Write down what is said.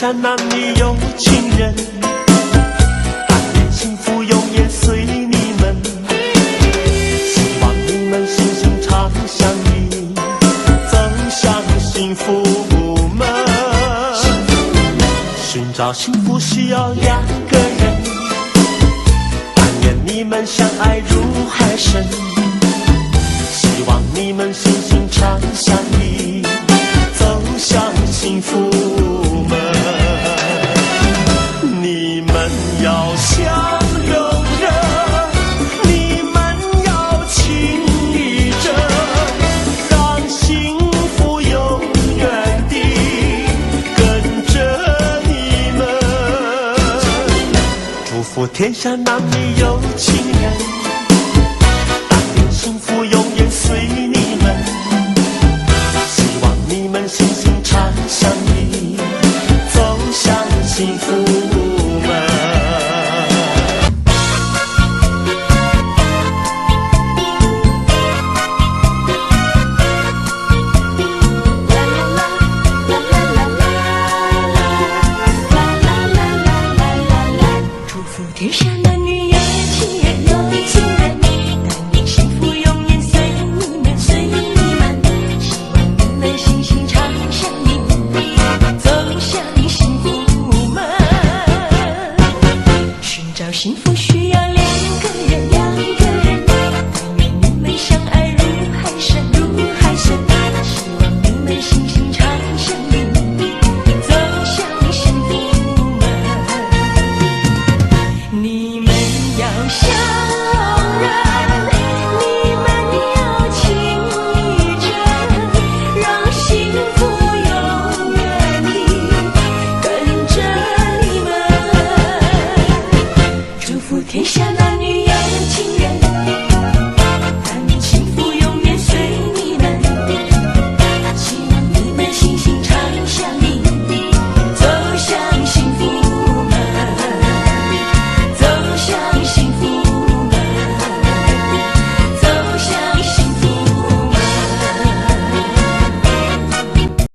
下男女有情人，但願幸福永遠隨你們。希望你們心心常相印，走向幸福門。尋找幸福需要兩個人，但願你們相愛如海深。希望你們心心常相印，走向幸福門。你們要相擁著，你們要情意著，讓幸福永遠地跟着你們。祝福天下男女有情